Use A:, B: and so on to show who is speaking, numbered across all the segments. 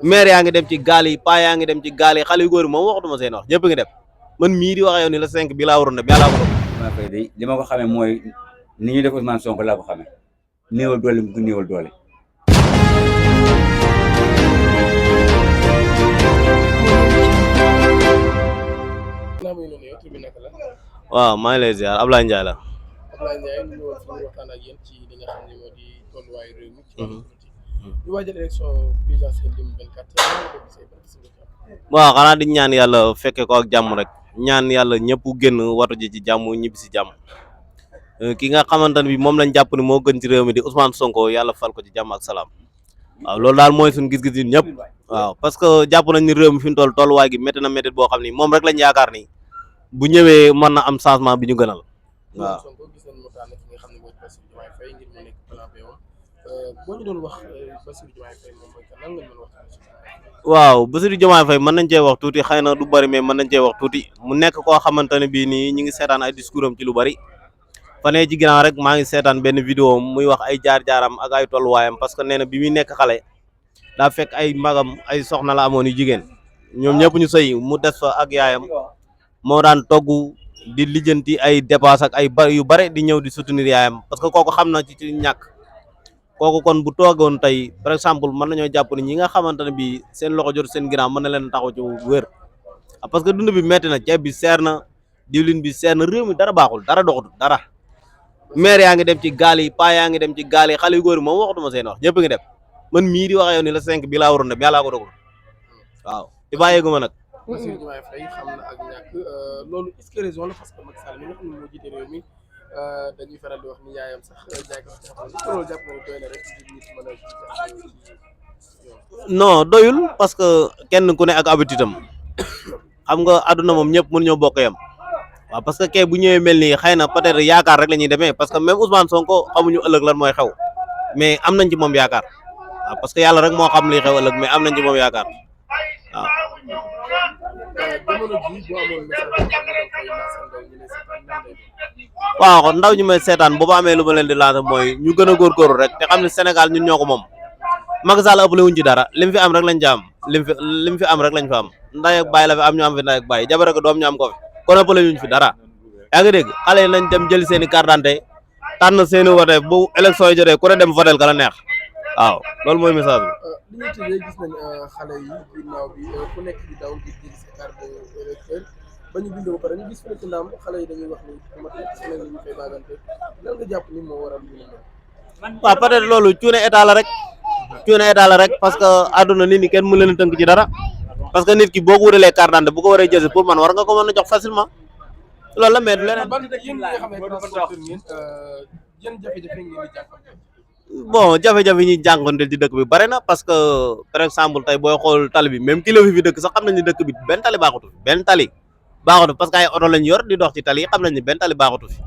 A: maire yaa ngi dem ci gaal yi paa yaa ngi dem ci gaal yi xale yu góor yi moom waxatuma seen wax ñëpp ngi dem man mii di wax yow ni la 5 bi laa waroon dem yàllaa ko doon.
B: Diomaye Faye day li ma ko xamee mooy ni ñuy def Ousmane Sonko laa ko xamee néewal doole mu ko néewal doole.
A: waaw maa ngi lay ziar Ablaye Ndiaye la.
C: Abdoulaye Ndiaye ñu ñëwoon fi ñu waxtaan ak yéen ci li nga xam ne moo di tolluwaayu réew mi ci wàllu politique ñu waajal élection présidentielle 2024.
A: waaw xanaa di ñaan yàlla fekke ko ak jàmm rek ñaan yàlla ñëpp génn watu ji ci jàmm ñibbi si jàmm ki nga xamante ne bi moom lañ jàpp ni moo gën ci réew mi di Ousmane Sonko yàlla fal ko ci jàmm ak salaam waaw loolu daal mooy suñu gis-gis yi ñëpp waaw parce que jàpp nañ ni réew mi fi mu toll tolluwaay gi métti na métti boo xam ni moom rek lañ yaakaar ni bu ñëwee mën na am changement bi ñu gënal waaw.
C: Sonko gis nañ mu tànn ki nga xam ne mooy Bassirou Diomaye Faye ngir mu nekk plan B boo ñu doon wax Bassirou Diomaye Faye moom mooy kan lan nga mën a wax.
A: waaw Bassirou Diomaye Faye mën nañ cee wax tuuti xëy na du bëri mais mën nañ cee wax tuuti mu nekk koo xamante ne bii nii ñu ngi seetaan ay discours am ci lu bëri fanee ci ginnaaw rek maa ngi seetaan benn vidéo muy wax ay jaar-jaaram ak ay tolluwaayam parce que nee na bi muy nekk xale daa fekk ay magam ay soxna la amoon yu jigéen ñoom ñëpp ñu sëy mu des fa ak yaayam moo daan togg di lijjanti ay dépenses ak ay bari yu bare di ñëw di soutenir yaayam parce que kooku xam na ci ñàkk kooku kon bu toogoon tey par exemple mën nañoo jàpp ni ñi nga xamante ne bii seen loxo jot seen ginnaaw mën na leen taxaw ci wér parce que dund bi metti na ceeb bi seer na diwlin bi seer na réew mi dara baaxul dara doxatul dara maire yaa ngi dem ci gaal yi paa yaa ngi dem ci gaal yi xale yu góor yi moom waxatuma seen wax ñëpp ngi dem man mii di wax yow ni la 5 bi laa waroon dem yàllaa ko dogal waaw di bàyyeegu ma nag.
C: Bassirou Diomaye Faye xam na ak ñàkk loolu est-ce que raison la parce que Macky Sall mi nga xam ne moo jiite réew mi dañuy faral di wax ni yaayam sax jaay ko ci xam loolu jàpp na doy na rek ngir nit mën a
A: non doyul parce que kenn ku ne ak habitude am xam nga àdduna moom ñëpp mënuñoo bokk yam waaw parce que kay bu ñëwee mel nii xëy na peut-être yaakaar rek la ñuy demee parce que même Ousmane Sonko xamuñu ëllëg lan mooy xew mais am nañ ci moom yaakaar waaw parce que yàlla rek moo xam li xew ëllëg mais am nañ ci moom yaakaar waaw.
C: jamono jii boo amoon message
A: waaw ndaw ñi may seetaan boobu amee lu ma leen di lancer mooy ñu gën a góorgóorlu rek te xam ne Sénégal ñun ñoo ko moom Macky Sall ëppale wuñ ci dara lim fi am rek lañ ci am lim fi am rek lañ fi am nday ak baay la fi am ñu am fi nday ak baay jabar ak doom ñu am ko fi kon ëppale wuñ fi dara yaa ngi dégg xale yi nañ dem jël seen i carte d'identité tànn seen i wote bu élection yi jotee ku ne dem votel ka la neex waaw loolu mooy message bi.
C: li ñu tëjee gis nañ xale yi ginnaaw bi ku nekk di daw di jël sa carte d'électeur ba ñu bindoo ba pare ñu gis fële ci ndam xale yi dañuy wax ni mat na semaine yi ñu koy baagante lan nga jàpp ni moo waral lu ñu mel.
A: waaw peut-être loolu cuune état la rek cuune état la rek parce que àdduna nit ñi kenn mën leen a tënk ci dara parce que nit ki boo ko wutalee carte d'identité bu ko waree jël pour man war nga ko mën a jox facilement loolu la mais du leneen.
C: ban yéen ñi nga xam ne transporteur ngeen yan jafe-jafe ngeen di jàppante.
A: bon jafe-jafe ñuy jànkonteel ci dëkk bi bare na parce que par exemple tey booy xool tali bi même kilo fi dëkk sax xam nañ ni dëkk bi benn tali baaxutu fi benn tali baaxutu parce que ay oto lañ yor di dox ci tali yi xam nañ ni benn tali baaxutu fi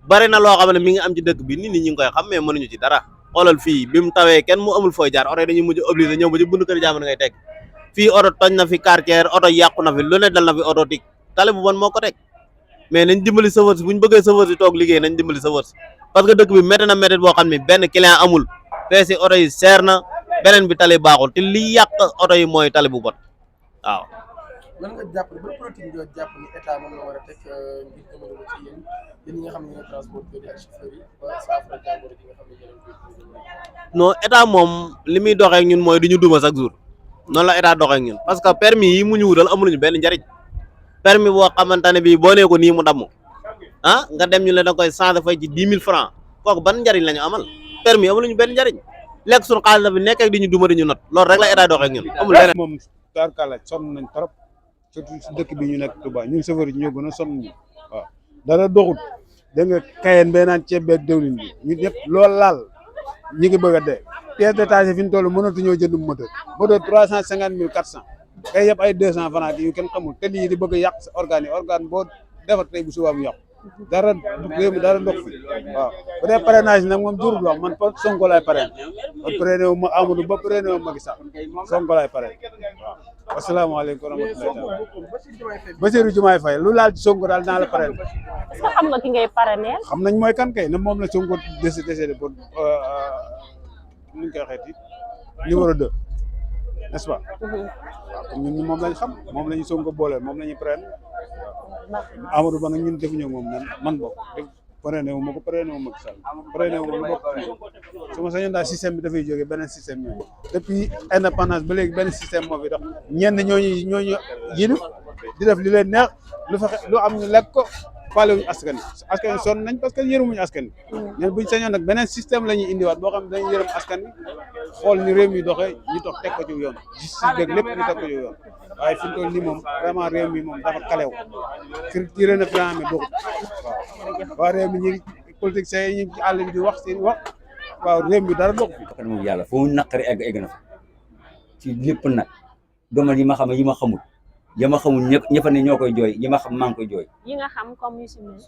A: bare na loo xam ne mi ngi am ci dëkk bi nit ñi ñu ngi koy xam mais mënuñu ci dara xoolal fii bi mu tawee kenn mu amul fooy jaar oto yi dañuy mujj obligé ñëw ba ci buntu kër jàmm ngay teg fii oto toj na fi quartier oto yàqu na fi lu ne dal na fi oto tig tali bu bon moo ko teg mais nañ dimbali chauffeur si bu ñu bëggee chauffeur si toog liggéey nañ dimbali chauffeur si parce que dëkk bi métti na métti boo xam ne benn client amul fee si oto yi seer na beneen bi tali baaxul te li yàq oto yi mooy tali bu bon waaw.
C: lan nga jàpp ba politique nga jàpp ni état moom la war a teg ngir jëmale ci yéen ñi nga xam ne ñooy transporteurs yi ak chauffeurs yi ba saafara jàngoro ji nga xam ne yéen
A: non état moom li muy doxee ak ñun mooy du ñu duma chaque jour noonu la état doxee ak ñun parce que permis yi mu ñu wutal amuluñu benn njariñ permis boo xamante ne bii boo nee ko nii mu damm ah nga dem ñu le da koy changer fay ci 10 000 francs kooku ban njariñ la ñu amal permis amuluñu benn njariñ lekk suñu xaalis la bi nekk ak di ñu duma di ñu not loolu rek la état doxee ak ñun amul leneen.
D: moom tarkala sonn nañ trop surtout si dëkk bi ñu nekk Touba ñun chauffeur yi ñoo gën a sonn ñu waaw dara doxut dégg nga kayeen bee naan ceeb beeg diwlin bi ñun ñëpp loolu laal ñi ngi bëgg a dee pièce détachée fi ñu toll mënatuñoo jënd moteur 350 000 400 kay yëpp ay 200 francs yu kenn xamul te lii di bëgg a yàq sa organe boo defar tey bu subaa mu yàqu dara réew mi dara ndox fi waaw bu dee parrainage nag moom jurul wax man Sonko laay parrain man parrainé wu ma Amadou Ba parrainé wu Macky Sall Sonko laay parrain waaw asalaamaaleykum wa rahmatulah Bassirou Diomaye Faye lu laal ci Sonko daal naa la parrain
E: est-ce que xam nga ki ngay parrainer.
D: xam nañ mooy kan kay ne moom la Sonko décédé pour nuñ koy waxeeti numéro 2 n'est-ce pas waaw ñun moom lañ xam moom la ñu Sonko booleel moom la ñu prene Amadou Ba nag ñun defuñu moom man bokk prene wu ma ko prene wu ma ko Sall prene wu ma lu bokk su ma sañoon daal système bi dafay jógee beneen système ñooñu depuis indépendance ba léegi benn système moo fi dox ñenn ñooñu yilif di def li leen neex lu am ñu lekk ko faale wuñu askan wi sonn nañ parce que yërëmuñu askan wi ñen buñ sañoon nag beneen système la ñuy indiwaat boo xam ne dañuy yërëm askan wi xool ni réew mi doxee ñu toog teg ko ci yoon justice beeg lépp ñu teg ko ci yoon waaye fi mu toll nii moom vraiment réew mi moom dafa kalew tiré na plan mi doxut waaw waa réew mi ñi politiciens yi ñu ci àll bi di wax seen wax waaw réew mi dara dox fi
B: moom yàlla foo naqari egg na fa ci lépp nag domal yi ma xam yi ma xamul ñëpp ne ñoo koy jooy yi ma xam maa ngi koy jooy
E: yi nga xam comme yu si mel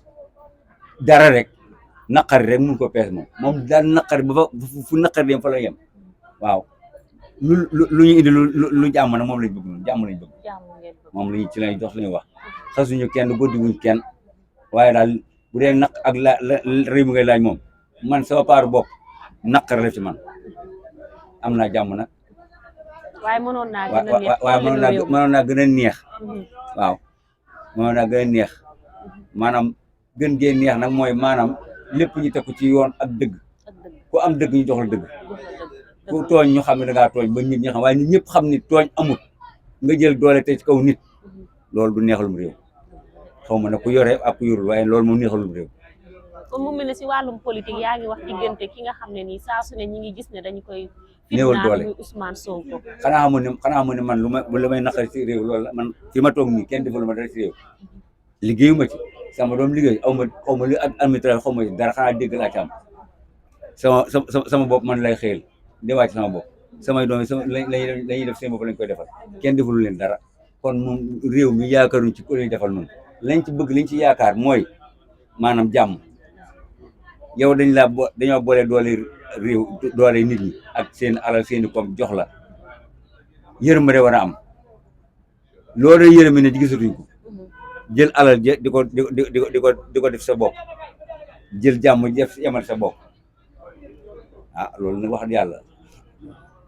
B: dara rek naqari rek mun ko pees moom daal naqari ba fa fu naqari dem fa la yem waaw lu ñu indi lu jàmm nag moom lañ bëgg noonu jàmm lañ bëgg moom lañu ci lañ dox lañu wax xasuñu kenn boddiwuñ kenn waaye daal bu dee naq ak la réew mi ngay laaj moom man sama paar bopp naqari la ci man am naa jàmm nag
E: waaye mënoon naa gën a neex
B: waaye mënoon naa gën a neex waaw mënoon naa gën a neex maanaam gën gee neex nag mooy maanaam lépp ñu teg ko ci yoon ak dëgg ku am dëgg ñu jox la dëgg ku tooñ ñu xam ne da ngaa tooñ ba nit ñi xam waaye nit ñëpp xam ni tooñ amut nga jël doole te ci kaw nit loolu du neexalum réew xaw ma ne ku yore ak ku yorul waaye loolu moom neexalum réew
E: comme mu mel ne si wàllum politique yaa ngi wax diggante ki nga xam ne nii saa su ne ñi ngi gis ne dañu koy
B: néewal doole
E: muy Ousmane Sonko
B: xanaa xamu ne man lu may naqari ci réew loolu la man fi ma toog nii kenn defal ma dara ci réew liggéeyuma ci sama doom liggéey xaw ma li ak administration xaw ma ci dara xanaa dégg laa ci am sama bopp man lay xëyal di wàcc sama bopp samay doom lañuy def seen bopp lañ koy defal kenn defulu leen dara kon moom réew mi yaakaaruñ ci ko lañ defal noonu lañ ci bëgg liñ ci yaakaar mooy maanaam jàmm yow dañoo boole doole réew doole nit ñi ak seen alal seeni koom jox la yërmande war a am loolu yërmande ne di gisatuñ ko jël alal je di ko def sa bopp jël jàmm def yemal sa bopp loolu nag wax yàlla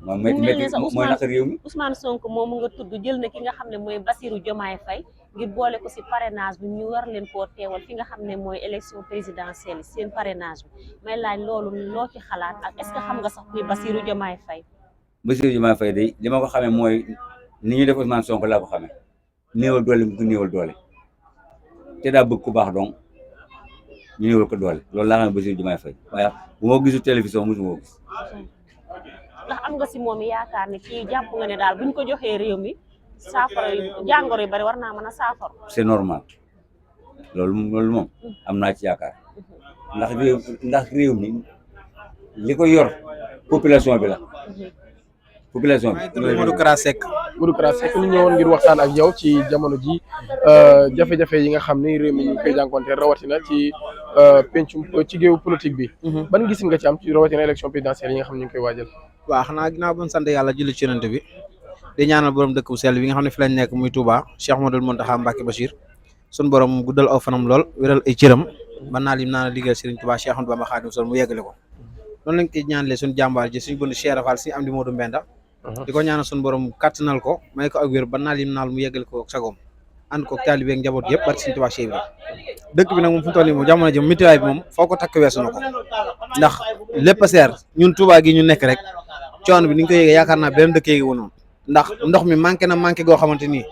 B: moom métti mooy naka réew mi
E: Ousmane Sonko moomu nga tudd jël na ki nga xam ne mooy Bassirou Diomaye Faye ngir boole ko si parrainage bi ñu war leen koo teewal fi nga xam ne mooy élection présidentielle seen parrainage bi may laaj loolu loo ci xalaat ak est-ce que xam nga sax kuy Bassirou Diomaye Faye
B: Bassirou Diomaye Faye day li ma ko xamee mooy ni ñu def Ousmane Sonko laa ko xamee néewal doole mu ko néewal doole te daa bëgg ku baax donc ñu néewal ko doole loolu laa xamee Bassirou Diomaye Faye waaye bu ma gisul télévision mosu ma gis
E: ndax am nga si moom yaakaar ne kii jàpp nga ne daal buñ ko joxee réew mi saafara jàngoro yu bari war naa mën a saafara
B: c'est normal loolu moom am naa ci yaakaar ndax réew mi li ko yor population bi la population bi
A: Modou Kara Seck
C: ñu ñëwoon ngir waxtaan ak yow ci jamono ji jafe-jafe yi nga xam ni réew mi ñu koy jànkonteel rawatina ci pencum ci géewu politique bi ban gis nga ci am ci rawatina élection présidentielle yi nga xam ne ñu ngi koy waajal
A: waaw xanaa ginnaaw bon sant yàlla julli ci yonent bi di ñaanal borom dëkk bu sell bi nga xam ne fi lañ nekk muy Touba Cheikh Ahmadoul Mountakha Mbacké Bachir sun borom guddal aw fanam lool wéral ay cëram ban naa lim naa na liggéeyal Serigne Touba Cheikh Ahmadou Bamba Khadimu Rasul mu yeggale ko noonu lañ koy ñaanalee suñu jàmbaar ji suñu bënd Cheikh Rafal si am di Modou Mbenda di ko ñaanal suñu borom kàttanal ko may ko ak wér ban naa lim naal mu yeggale ko sagoom ànd ko taalibe ak njaboot yëpp barke Serigne Touba Cheikh Ibra dëkk bi nag moom fu mu toll nii moom jamono ji mituwaay bi moom foo ko takk weesu na ko ndax lépp a seer ñun Touba gi ñu nekk rek coono bi ni nga ko yéegee yaakaar naa benn dëkk yéegi wu noonu ndax ndox mi manqué goo xamante ni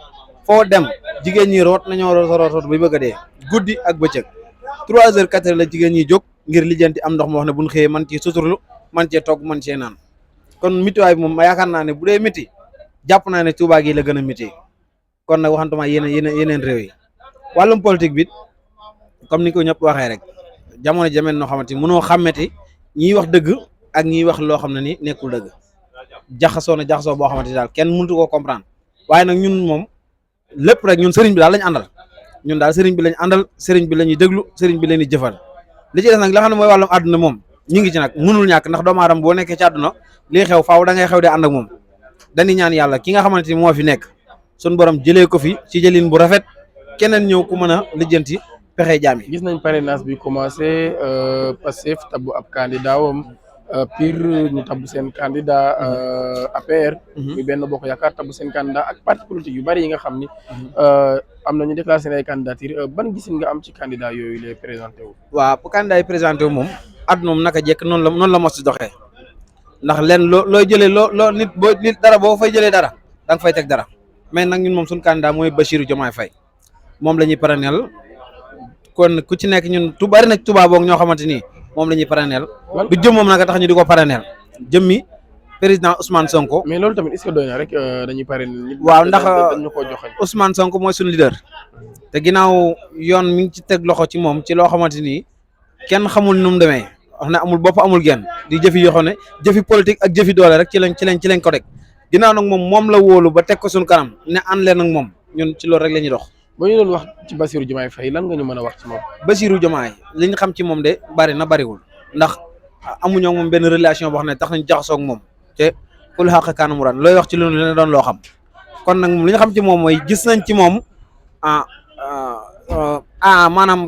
A: foo dem jigéen ñi root nañoo root bay bëgg a dee guddi ak bëccëg 3 heures 4 heures la jigéen ñi jóg ngir lijjanti am ndox moo xam ne buñ xëyee man ci suturlu man cee togg man cee naan kon mituwaay bi moom yaakaar naa ne bu dee miti jàpp naa ne Touba gi la gën a miti kon nag waxantuma yeneen réew yi wàllum politique bi comme ni ko ñëpp waxee rek jamono jameen noo xamante ni mënoo xàmmeti ñiy wax dëgg ak ñiy wax loo xam ne ni nekkul dëgg jaxasoo boo xamante ni daal kenn mëntu koo comprendre waaye nag ñun moom lépp rek ñun sëriñ bi daal lañ àndal ñun daal sëriñ bi lañ àndal sëriñ bi la ñuy déglu sëriñ bi la ñuy jëfal li ci des nag la xam ne mooy wàllum àdduna moom ñu ngi ci nag mënul ñàkk ndax doomu aadama boo nekkee ci àdduna lii xew faaw da ngay xew de ànd ak moom dañuy ñaan yàlla ki nga xamante ni moo fi nekk suñu borom jëlee ko fi ci jëlin bu rafet keneen ñëw ku mën a lijjanti pexe jaam yi.
C: gis nañ parrainage bi commencé Pastef tabbu ab candidat wam Pire ñu tabb seen candidat APR. muy benn bokk yaakaar tabb seen candidat ak parti politique yu bari yi nga xam ni am na ñu déclaré seen ay candidature ban gisin nga am ci candidat yooyu lay présenté wu.
F: waaw bu candidat yi présenté wu moom àdduna moom naka jekk noonu la mos di doxee ndax leen looy jëlee loo nit dara boo fay jëlee dara da nga fay teg dara mais nag ñun moom suñu candidat mooy Bassirou Diomaye Faye moom la ñuy parrainel kon ku ci nekk ñun bari na tubaab boog ñoo xamante ni moom la ñuy parrainel du jëm moom naka tax ñu di ko parrainel jëmmi président Ousmane Sonko.
C: mais loolu tamit est-ce que doy na rek dañuy parrainel.
F: waaw ndax
C: dañu ko joxe.
F: Ousmane Sonko mooy suñu leader te ginnaaw yoon mi ngi ci teg loxo ci moom ci loo xamante ni kenn xamul nu mu demee wax ne amul bopp amul genn di jëfi yoo xam ne jëfi politique ak jëfi doole rek ci lañ ko teg ginnaaw nag moom la wóolu ba teg ko suñu kanam ne ànd leen ak moom ñun ci loolu rek la ñuy dox.
C: ba ñu doon wax ci Bassirou Diomaye Faye lan nga ñu mën a wax ci moom.
F: Bassirou Diomaye li ñu xam ci moom de bariwul ndax amuñoo moom benn relation boo xam ne tax nañ jaxasoo ak moom te kul xaq kaana mu looy wax ci loolu la doon loo xam kon nag li ñu xam ci moom mooy gis nañ ci moom maanaam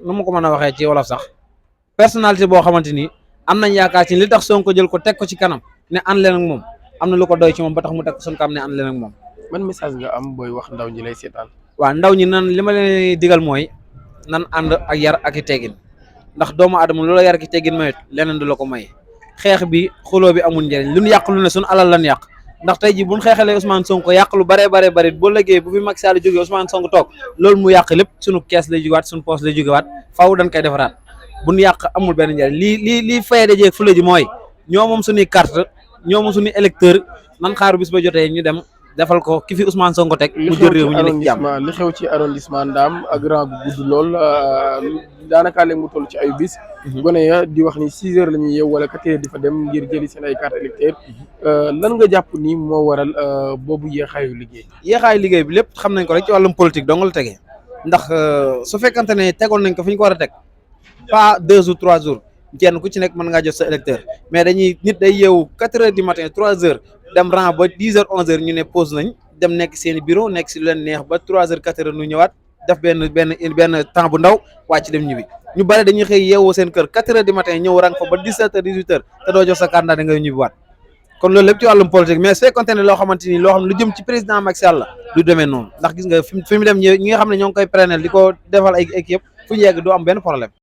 F: nu ma ko mën a waxee ci wolof sax personnalité boo xamante ni am nañ yaakaar ci li tax Sonko jël ko teg ko ci kanam ne ànd leen ak moom am na lu ko doy ci moom ba tax mu teg ko suñu kanam ne ànd leen ak moom.
C: man message nga am booy wax ndaw ñi lay seetaan.
F: waaw ndaw ñi nan li ma leen digal mooy nan ànd ak yar ak i teggin ndax doomu aadama loola yar ak i teggin mayut leneen du la ko may xeex bi xuloo bi amul njëriñ lu ñu yàq lu ne suñu alal lan yàq ndax tey ji buñ xeexalee Ousmane Sonko yàq lu bare boo liggéey bu fi Macky Sall jógee Ousmane Sonko toog loolu mu yàq lépp suñu kees lay jógewaat suñu poos lay jógewaat faaw dañ koy defaraat buñ yàq amul benn njëriñ lii fayee dajee fu la ji mooy ñoo moom suñuy carte ñoo moom suñuy électeur nan xaaru bis ba jotee ñu dem defal ko ki fi Ousmane Sonko teg mu jël réew mi ñu nekk jàmm
C: li xew ci arrondissement Ndam ak rang bu gudd lool daanaka léegi mu toll ci ay bis gone ya di wax ni 6 heures la ñuy yeew wala 4 heures di fa dem ngir jëli seen ay carte électeur lan nga jàpp ni moo waral boobu yéexaayu liggéey
F: bi lépp xam nañ ko rek ci wàllum politique dong la tegee ndax su fekkante ne tegoon nañ ko fi ñu ko war a teg pas 2 jours 3 jours kenn ku ci nekk mën ngaa jot sa électeur mais nit day yeewu 4 heures du matin 3 heures dem rang ba 10 heures 11 heures ñu ne pause nañ dem nekk seen i bureau nekk si lu leen neex ba 3 heures 4 heures ñu ñëwaat def benn temps bu ndaw wàcc dem ñibbi ñu bari dañuy xëy yeewoo seen kër 4 heures du matin ñëw rang fa ba 17 heures 18 heures te doo jox sa candidat da ngay ñibbiwaat kon loolu lépp ci wàllum politique mais su fekkoonte ne loo xamante ni loo xam ne lu jëm ci président Macky Sall la du demee noonu ndax gis nga fi mu dem ñi nga xam ne ñoo ngi koy prenel di ko defal ay équipe fu ñu yegg du am benn problème